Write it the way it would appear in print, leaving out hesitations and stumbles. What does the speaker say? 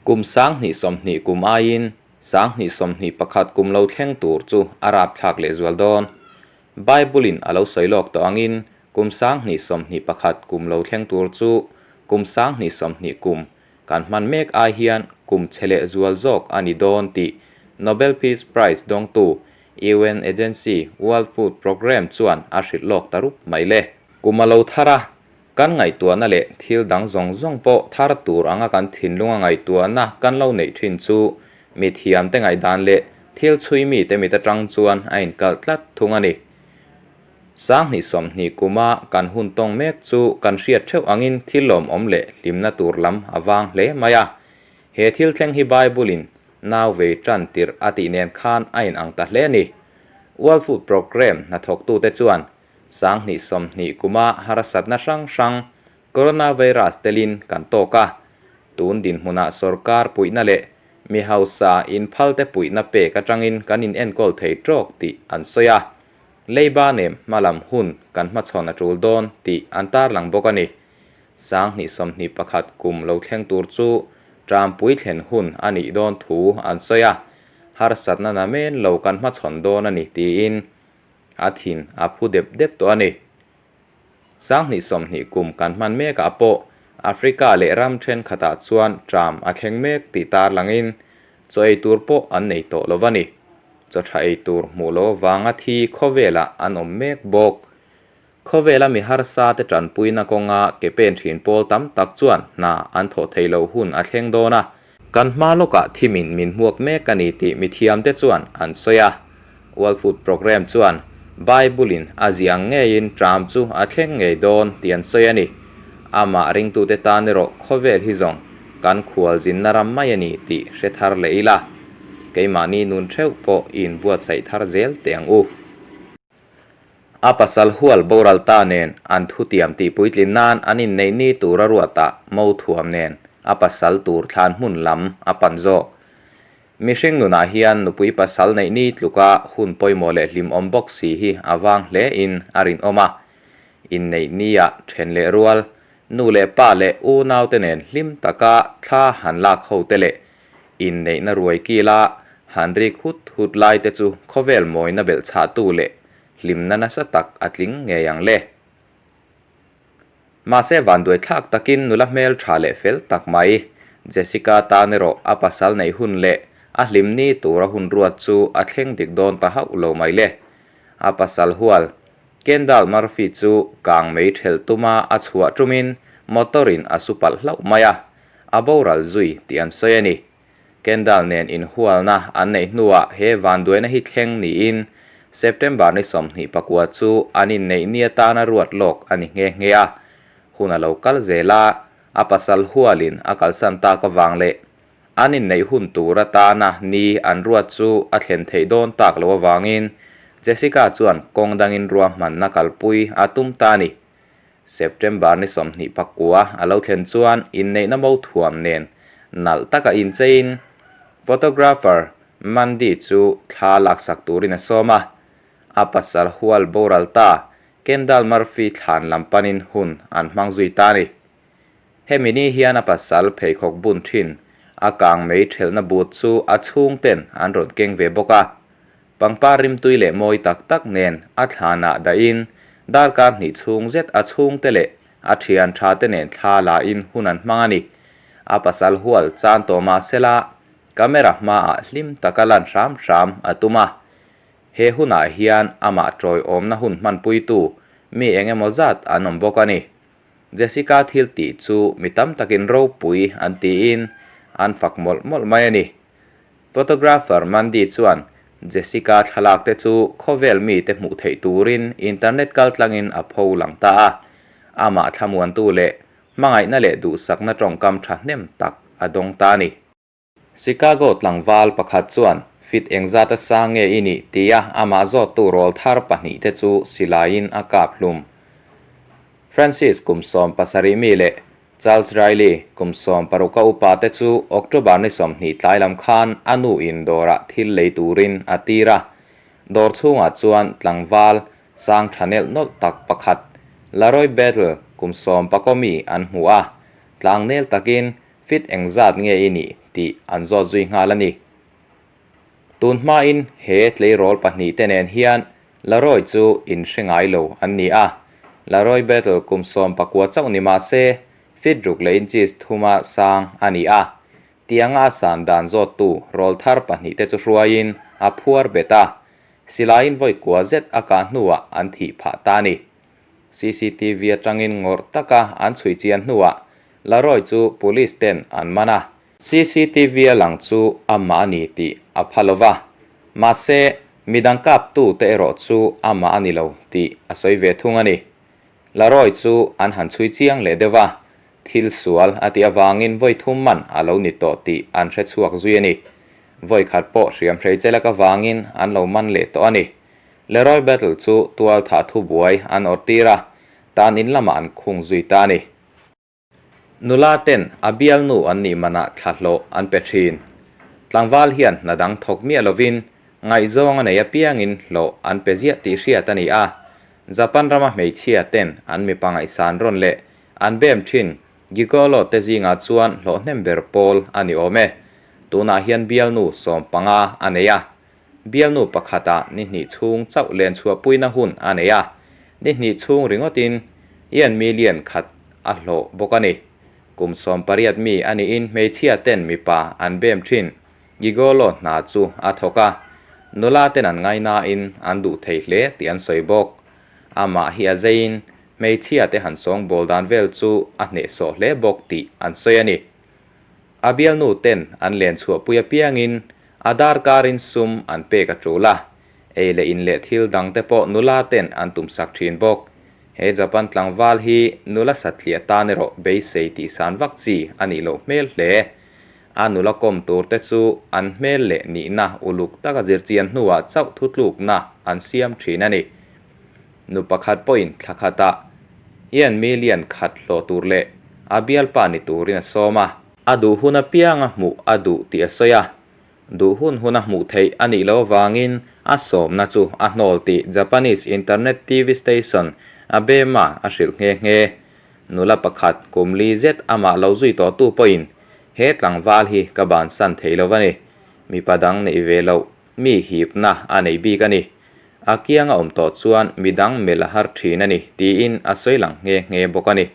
Kum 2020 kum aiin 2021 kum lo thleng tur chu a rapthlak lehzual dawn. Bible-in a lo sawi lawk tawh angin kum 2021 kum lo thleng tur chu kum 2020 kum kan hman mek ai hian kum chhe lehzual zawk a ni dawn tih Nobel Peace Prize dawngtu UN agency World Food Programme chuan a hrilh lawk ta rup mai le. Kum a lo thar a, kan ngaihtuahna leh thil dang zawng zawng pawh thar tur anga kan thinlunga ngaihtuahna kan lo neih thin chu mithiamte ngaihdan leh thil chhui mite mit atang chuan a inkalh tlat thung a ni. 2020 kuma kan hun tawng mek chu kan hriat theuh angin thil lawmawm leh hlimna tur lam a vang hle mai a. He thil thleng hi Bible-in nau vei tan tirh a tih nen khan a inang ta hle a ni. World Food Programme hnathawktute chuan 2020 kuma harsatna hrang hrang Coronavirus telin kan tawk a, tun dinhmunah sorkar puihna leh mi hausa inphalte puihna pek atangin kan inenkawl thei tawk tih an sawi a. Leiba nem hmalam hun kan hmachhawn a tul dawn tih an tarlang bawk a ni. 2021 kum lo thleng tur chu Trampui thlen hun a nih dawn thu an sawi a, harsatna namen lo kan hmachhawn dawn a ni tiin a thin a phu dep dep tawh a ni. 2020 kum kan hman mekah pawh Africa leh ram thenkhatah chuan tram a thleng mek tih tarlangin chaw ei tur pawh an nei tawh lo a ni. Chaw tha ei tur hmuh loh avanga thi khawvelah an awm mek bawk. Khawvela mi harsa te tanpuina kawnga ke pen thin pawl tam tak chuan hna an thawh theih loh hun a thleng dawn a. Kan hma lawkah thimin min hmuak mek a ni tih mithiamte chuan an sawi a. World Food Programme chuan Bible-in a ziah ang ngeiin ṭam chu a thleng ngei dawn tih an sawi a ni. Amah ringtute tan erawh khawvel hi zawng kan khualzinna ram mai a ni tih hre thar leh ila, keimahni nun theuh pawh i inbuatsaih thar zel teh ang u. A pasal hual boral ta nen an thutiam tih puitlin nan an inneih ni tura ruatah mo thuam nen a pasal tur thlan hmun lam a pan zawk. Mihring nunah hian nupui pasal neih ni tluka hun pawimawh leh hlimawm bawk si hi a vang hle in a rinawm a. Inneih niah then leh rual, nu leh pa leh unaute nen hlim taka thla han lak ho te leh Inneihna ruai kila han rik hut hut lai te chu khawvel mawina belh chhahtu leh hlimna nasa tak a tling ngei ang le. Mahse vanduai thlak takin nula hmel tha leh fel tak mai Jessica tan erawh a pasal neih hun leh a hlim ni tura hun ruat chu a thleng dik dawn ta hauh lo mai le. A pasal hual Kendall Murphy chu kang mei thelh tuma a chhuah tumin motor in a su palh hlauh mai a. A boral zui tih an sawi a ni. Kendall nen inhualna an neih hnuah he vanduaina hi thleng niin September ni 29 chu an inneih ni atana ruat lawk a ni nghe nghe a. Hun a lo kal zel a, a pasal hualin a kalsan tak avang leh an inneih hun tur atana ni an ruat chu a thlen theih dawn tak loh avangin Jessica chuan kawng dangin ruahmanna kalpui a tum ta a ni. September ni 29 a lo thlen chuan inneihna mo thuam nen nalh taka incheiin photographer Mandy chu thla laksak turin a sawm a. A pasal hual boral ta Kendall Murphy thlan lam panin hun an hmang zui ta a ni. Hemi ni hian a pasal pheikhawk bun thin a kang mei thelhna but chu a chhungten an rawn keng ve bawk a. Pangpar rimtui leh mawi tak tak nen a thlanah dahin darkar hnih chhung zet a chhungte leh a thian tha te nen thla la in hun an hmang a ni. A pasal hual chan tawh mah sela camera hmaah hlim taka lan hram hram a tum a. He hunah hian amah tawiawmna hun hmanpuitu mi eng emaw zat an awm bawk a ni. Jessica thil tih chu mi tam takin ropui an tiin an fak mawlh mawlh mai a ni. Photographer Mandy chuan Jessica thlalak te chu khawvel mite hmuh theih turin internet kaltlangin a pho lang ta a, amah thlamuantu leh hmangaihna leh duhsakna tawngkam thahnem tak a dawng ta a ni. Chicago tlangval pakhat chuan fit engzat a sang nge i nih tia amah zawttu rawl thar pahnih te chu silaiin a kap hlum. Francis kum 17 mi leh Charles Riley, kum 16 a upa te chu October ni 20 tlai lam khan a nu in dawrah thil lei turin a tir a. Dawr chhungah chuan tlangval sang tha nelh nawlh tak pakhat Laroy Battle kum 14 mi an hmu a. Tlangnel takin fit engzat nge i nih tih an zawt zui nghal a ni. Tun hmain he tleirawl pahnihte nen hian Laroy chu inhre ngai lo an ni a. Laroy Battle kum 19 chauh ni mah se, feet ruk leh inches thuma sang a ni a. Tianga a san dan zawttu rawlthar pahnihte chu hruaiin a phuar bet a, silaiin vawi kua zet a kah hnuah an thih phah ta a ni. Cctv atangin ngawrh taka an chhui chian hnuah Laroy chu police ten an man a. Cctv a lang chu amah a ni tih a pha lo va, mahse midang kaptu te erawh chu amah a ni lo tih a sawi ve thung a ni. Laroy chu an han chhui chiang leh deuh a, thil sual a tih avangin vawi thum man a lo ni tawh tih an hre chhuak zui a ni. Vawi khat pawh hriam hrei chelek avangin an lo man leh tawh a ni. Leroy Battle chu tual thah thubuai an awrh tir a, tan in lamah an khung zui ta a ni. Nula ten a bialnu an nih manah thlahlawh an pe thin. Tlangval hian hna dang thawk miah lovin ngaihzawng a nei apiangin hlawh an pe ziah tih hriat a ni a. Japan rama hmeichhia ten an mipa ngaihsan rawn leh an bem thin Gigolo te zingah chuan hlawh hnem ber pawl a ni awm e. Tunah hian bialnu 15 a nei a. Bialnu pakhatah ni hnih chhung chauh len chhuahpuina hun a nei a, ni hnih chhung ringawtin Ian million khat a hlawh bawk a ni. Kum 18 mi a niin hmeichhia ten mipa an bem thin. Gigolo hna chu a thawk a, nula ten an ngainain an duh thei hle tih an sawi bawk. Amah hi a zeiin hmeichhia te han sawngbawl dan vel chu a hnehsawh hle bawk tih an sawi a ni. A bialnu ten an len chhuahpui apiangin a darkarin sum an pek a tul a, ei leh in leh thil dang te pawh nula ten an tumsak thin bawk. He Japan tlangval hi nula satliah tan erawh beisei tihsan vak chi a nih loh hmel hle. A nula kawm tur te chu an hmel leh nihna uluk taka zirchian hnuah chauh thutlukna an siam thin a ni. Nu pakhat pawhin thla khatah Ian million khat hlawh tur leh a bialpa ni turin a sawm a. A duh hun apianga hmuh a duh tih a sawi a, duh hun huna hmuh theih a nih loh avangin a sawmna chu a hnawl tih Japanese internet TV station Abema a hrilh nghe nghe. Nula pakhat kum li zet amah lo zui tawhtu pawhin he tlangval hi ka bansan thei lo a ni, mipa dang neih ve loh mi hipna a nei bik a ni. A kianga awm tawh chuan midang melh a har thin a ni, tiin a sawi lang nghe nghe bawk a ni.